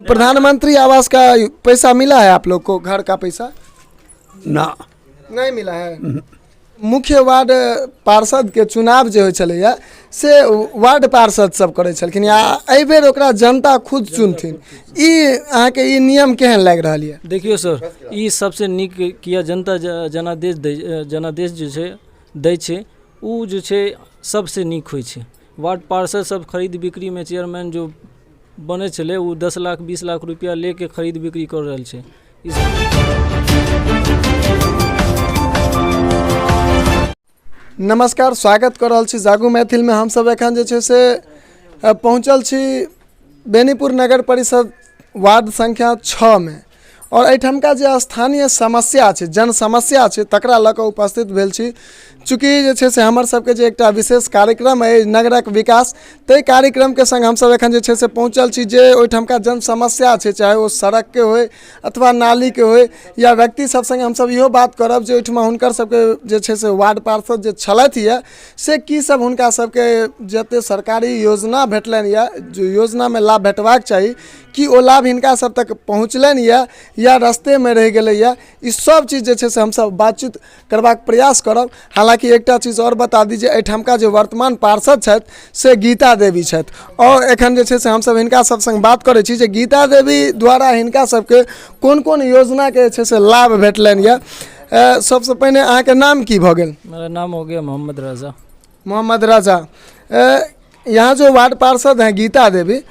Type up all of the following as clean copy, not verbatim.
प्रधानमंत्री आवास का पैसा मिला है आप लोग को? घर का पैसा ना। नहीं मिला है। मुख्य वार्ड पार्षद के चुनाव जे होइ छलैया से वार्ड पार्षद सब करै छलखिन, आ एहिबेर ओकरा जनता खुद चुनथिन, ई अहाँके ई नियम केहन लागि रहल यऽ? देखियौ सर, ई सबसँ नीक किया जनता जनादेश दै, जनादेश जे छै दै छै, ओ जे छै सबसँ नीक होइ छै। वार्ड पार्षद सब खरीद बिक्रीमे चेयरमैन जो बनै छलै ओ 10 लाख 20 लाख रुपैआ लेके खरीद बिक्री कऽ रहल छै। नमस्कार, स्वागत कऽ रहल छी जागू मैथिलमे। हमसब एखन जे छै से पहुँचल छी बेनीपुर नगर परिषद वार्ड संख्या 6 मे, आओर एहिठामका जे स्थानीय समस्या छै, जन समस्या छै, तकरा लऽ कऽ उपस्थित भेल छी। चूँकि जे छै से हमर सबके जे एकटा विशेष कार्यक्रम अइ नगरक विकास, ताहि कार्यक्रमके सङ्ग हमसब एखन जे छै से पहुँचल छी जे ओहिठामका जन समस्या छै, चाहे ओ सड़कके होइ अथवा नालीके होइ या व्यक्ति सब सङ्गे हमसब इहो बात करब जे ओहिठमा हुनकर सबके जे छै से वार्ड पार्षद जे छलथि यऽ से की सब हुनका सबके जते सरकारी योजना भेटलनि यऽ, जो योजनामे लाभ भेटबाक चाही, कि ओ लाभ हिनका सब तक पहुँचलनि यऽ या रस्तेमे रहि गेलैए। ई सब चीज जे छै से हमसब बातचीत करबाक प्रयास करब। हालाँकि एकटा चीज आओर बता दी जे एहिठामका जे वर्तमान पार्षद छथि से गीता देवी छथि, आओर एखन जे छै से हमसब हिनका सब सङ्ग बात करै छी जे गीता देवी द्वारा हिनका सबके कोन कोन योजनाके जे छै से लाभ भेटलनि यऽ। सबसँ पहिने अहाँके नाम की भऽ गेल? मेरा नाम हो गया मोहम्मद रजा। मोहम्मद रजा। यहाँ जो वार्ड पार्षद हैं गीता देवी,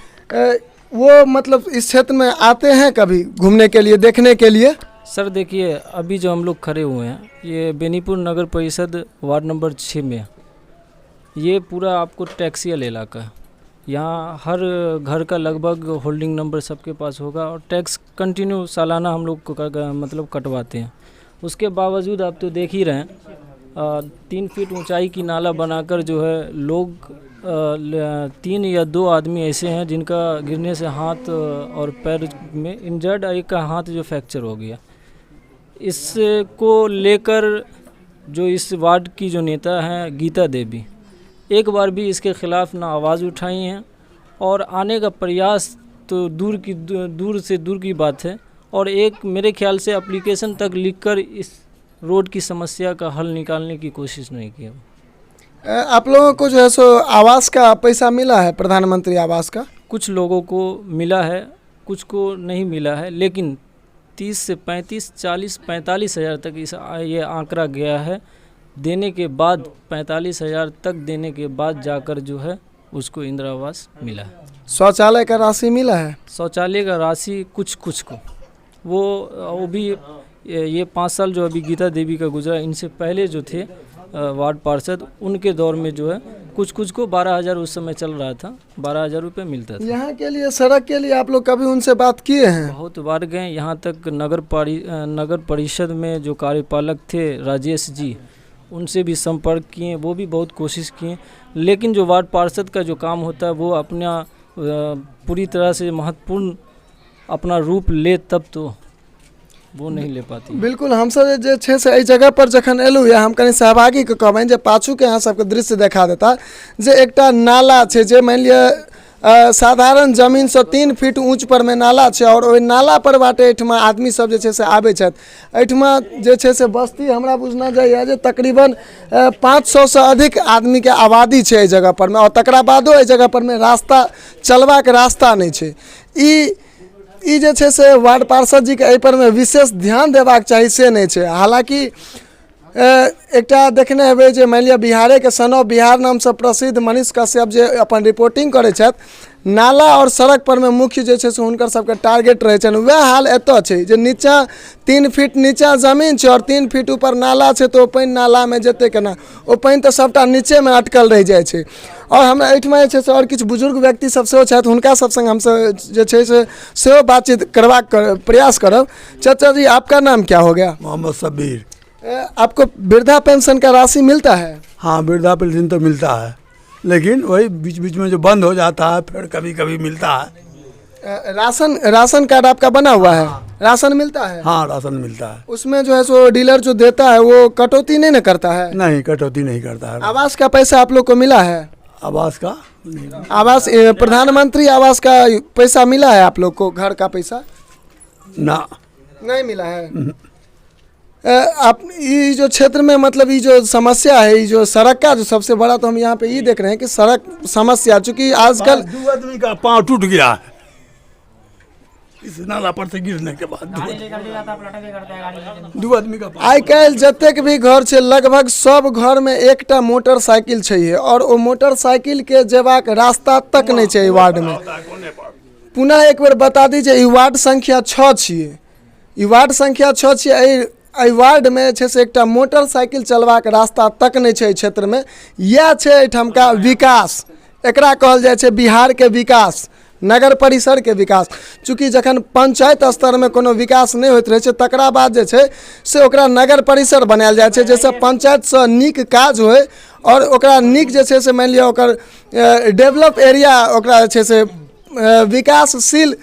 वो मतलब इस क्षेत्र में आते हैं कभी घूमने के लिए, देखने के लिए? सर देखिए, अभी जो हम लोग खड़े हुए हैं ये बेनीपुर नगर परिषद वार्ड नंबर 6 में है। ये पूरा आपको टैक्सियल इलाका है। यहाँ हर घर का लगभग होल्डिंग नंबर सबके पास होगा और टैक्स कंटिन्यू सालाना हम लोग मतलब कटवाते हैं। उसके बावजूद आप तो देख ही रहे हैं, 3 फीट ऊंचाई की नाला बनाकर जो है लोग 3 या 2 आदमी ऐसे हैं जिनका गिरने से हाथ और पैर में इंजर्ड, एक का हाथ जो फ्रैक्चर हो गया। इसको लेकर जो इस वार्ड की जो नेता हैं गीता देवी, एक बार भी इसके ख़िलाफ़ ना आवाज़ उठाई हैं और आने का प्रयास तो दूर से दूर की बात है। और एक मेरे ख्याल से एप्लीकेशन तक लिखकर इस रोड की समस्या का हल निकालने की कोशिश नहीं की। आप लोगों को जो है सो आवास का पैसा मिला है, प्रधानमंत्री आवास का? कुछ लोगों को मिला है, कुछ को नहीं मिला है, लेकिन 30 से 35, 40, 45 हज़ार तक इस ये आंकड़ा गया है। देने के बाद 45 हज़ार तक देने के बाद जाकर जो है उसको इंदिरा आवास मिला है। शौचालय का राशि मिला है? शौचालय का राशि कुछ कुछ को वो भी ये 5 साल जो अभी गीता देवी का गुजरा, इनसे पहले जो थे वार्ड पार्षद उनके दौर में जो है कुछ कुछ को 12,000 उस समय चल रहा था, 12,000 रुपये मिलता था। यहाँ के लिए सड़क के लिए आप लोग कभी उनसे बात किए हैं? बहुत बार गए, यहाँ तक नगर परिषद में जो कार्यपालक थे राजेश जी, उनसे भी संपर्क किए, वो भी बहुत कोशिश किए, लेकिन जो वार्ड पार्षद का जो काम होता है वो अपना पूरी तरह से महत्वपूर्ण अपना रूप ले तब तो वो नहीं ले पाती। बिल्कुल, हमसब जे छै से एहि जगह पर जखन एलहुँ यऽ, हम कनि सहभागीके कहबनि जे पाछूके अहाँ सबके दृश्य देखा देता जे एकटा नाला छै जे मानि लिअ साधारण जमीनसँ 3 फीट ऊँच परमे नाला छै, आओर ओहि नाला पर बाटे एहिठमा आदमी सब जे छै से आबै छथि। एहिठमा जे छै से बस्ती हमरा बुझना जाइए जे तकरीबन 500 सँ अधिक आदमीके आबादी छै एहि जगह परमे, आओर तकरा बादो एहि जगह परमे रास्ता चलबाक रास्ता नहि छै। ई जे छै से वार्ड पार्षद जीके एहि परमे विशेष ध्यान देबाक चाही, से नहि छै। हालाँकि एकटा देखने हेबै जे मानि लिअ बिहारेके सन ऑफ बिहार नामसँ प्रसिद्ध मनीष कश्यप जे अपन रिपोर्टिंग करै छथि, नाला आओर सड़क परमे मुख्य जे छै से हुनकर सबके टारगेट रहै छनि। वएह हाल एतऽ छै जे नीचाँ 3 फीट नीचाँ जमीन छै आओर 3 फीट ऊपर नाला छै, तऽ ओ पानि नालामे जेतै केना? ओ पानि तऽ सभटा नीचेमे अटकल रहि जाइ छै। आओर हमरा एहिठमा जे छै से आओर किछु बुजुर्ग व्यक्ति सब सेहो छथि, हुनका सब सङ्ग हमसब जे छै से सेहो बातचीत करबाक प्रयास करब। चाचा जी, आपका नाम क्या हो गया? मोहम्मद शब्बीर। आपको वृद्धा पेंशन का राशि मिलता है? हाँ, वृद्धा पेंशन तो मिलता है, लेकिन वही बीच बीच में जो बंद हो जाता है, फिर कभी कभी मिलता है। राशन कार्ड आपका बना हुआ है? राशन मिलता है? हाँ, राशन मिलता है। उसमें जो है सो डीलर जो देता है वो कटौती नहीं ना करता है? नहीं, कटौती नहीं करता है। आवास का पैसा आप लोग को मिला है? आवास का? आवास, प्रधानमंत्री आवास का पैसा मिला है आप लोग को? घर का पैसा? ना। नहीं मिला है। आप ये जो क्षेत्र में मतलब ये जो समस्या है, ये जो सड़क का जो सबसे बड़ा, तो हम यहाँ पे ये देख रहे हैं कि सड़क समस्या, चूंकि आजकल 2 आदमी का पाँव टूट गया है इस नाला पर से गिरने के बाद। 2 आदमी का पाँव। आइ काल्हि जतेक भी घर छै, लगभग सब घरमे एकटा मोटरसाइकिल छैहे आओर ओ मोटरसाइकिलके जेबाक रास्ता तक नहि छै एहि वार्डमे। पुनः एक बेर बता दी जे ई वार्ड संख्या 6 छियै। ई वार्ड संख्या 6 छियै। एहि एहि वार्डमे जे छै से एकटा मोटरसाइकिल चलबाक रास्ता तक नहि छै एहि क्षेत्रमे। इएह छै एहिठामका विकास। एकरा कहल जाइ छै बिहारके विकास, नगर परिसरके विकास। चूँकि जखन पंचायत स्तरमे कोनो विकास नहि होइत रहै छै, तकरा बाद जे छै से ओकरा नगर परिसर बनायल जाइ छै, जाहिसँ पंचायतसँ नीक काज होइ आओर ओकरा नीक जे छै से मानि लिअ ओकर डेवलप एरिया, ओकरा जे छै से विकासशील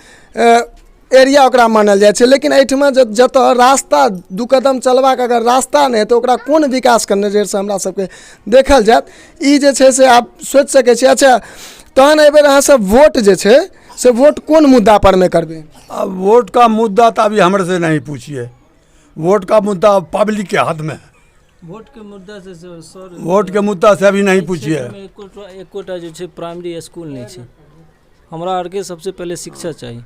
एरिया ओकरा मानल जाइ छै। लेकिन एहिठमा जतऽ रास्ता, 2 कदम चलबाक अगर रास्ता नहि हेतै, ओकरा कोन विकासके नजरिसँ हमरा सबके देखल जायत? ई जे छै से आप सोचि सकै छी। अच्छा, तहन एहिबेर अहाँ सब वोट जे छै से वोट कोन मुद्दा परमे करबै? अब वोट का मुद्दा तो अभी हमरे से नहीं पूछिए। वोट का मुद्दा पब्लिक के हाथ में है। वोट के मुद्दा से सर, वोट के मुद्दा से अभी नहीं पूछिए। क्षेत्रमे एकोटा जे छै प्राइमरी स्कूल नहि छै। हमरा आरके सबसे पहिले शिक्षा चाही।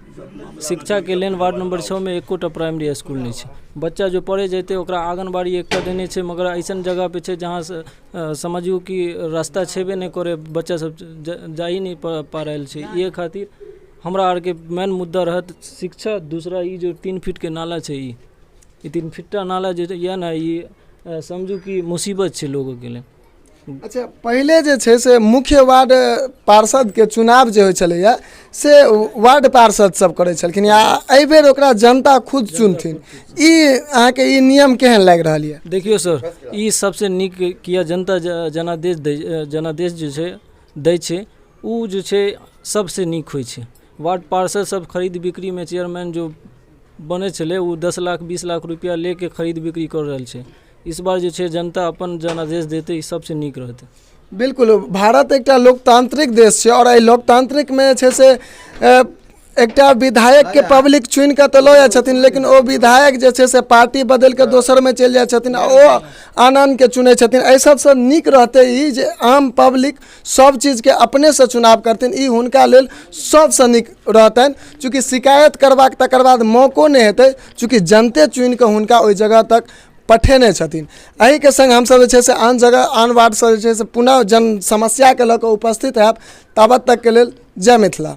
शिक्षाके लेल वार्ड नंबर 6मे एकोटा प्राइमरी स्कूल नहि छै। बच्चा जो पढ़े जेतै ओकरा? आङ्गनबाड़ी एकटा देने छै, मगर अइसन जगह पे छै जहाँ से समझियौ कि रास्ता छेबे नहि करै, बच्चा सब जा ही नहि पा रहल छै। इहे खातिर हमरा आरके मेन मुद्दा रहत शिक्षा। दूसरा ई जो 3 फीटके नाला छै, ई ई 3 फीटा नाला जे यऽ ने, ई समझू कि मुसीबत छै लोगोके लेल। अच्छा, पहिले जे छै से मुख्य वार्ड पार्षदके चुनाव जे होइ छलैए से वार्ड पार्षद सब करै छलखिन, या एहिबेर ओकरा जनता खुद चुनथिन, ई अहाँके ई नियम केहन लागि रहल यऽ? देखियौ सर, ई सबसँ नीक किया जनता जनादेश दै, जनादेश जे छै दै छै, ओ जे छै सबसँ नीक होइ छै। वार्ड पार्षद सब खरीद बिक्रीमे, चेयरमैन जो बनै छलै ओ 10 लाख 20 लाख रुपया लेके खरीद बिक्री कऽ रहल छै। इस बार जे छै जनता अपन जनादेश देतै, ई सबसँ नीक रहतै। बिल्कुल, भारत एकटा लोकतांत्रिक देश छै आओर एहि लोकतांत्रिकमे जे छै से एकटा विधायकके पब्लिक चुनि कऽ तऽ लऽ जाइ छथिन, लेकिन ओ विधायक जे छै से पार्टी बदलि कऽ दोसरमे चलि जाइ छथिन आ ओ आन आनके चुनै छथिन। एहि सबसँ नीक रहतै ई जे आम पब्लिक सब चीजके अपनेसँ चुनाव करथिन। ई हुनका लेल सबसँ नीक रहतनि, चूँकि शिकायत करबाक तकर बाद मौको नहि हेतै, चूँकि जनते चुनि कऽ हुनका ओहि जगह तक पठेने छथिन। एहिके सङ्ग हमसभ जे छै से आन जगह, आन वार्डसँ जे छै से पुनः जन समस्याके लऽ कऽ उपस्थित होयब। ताबत तकके लेल जय मिथिला।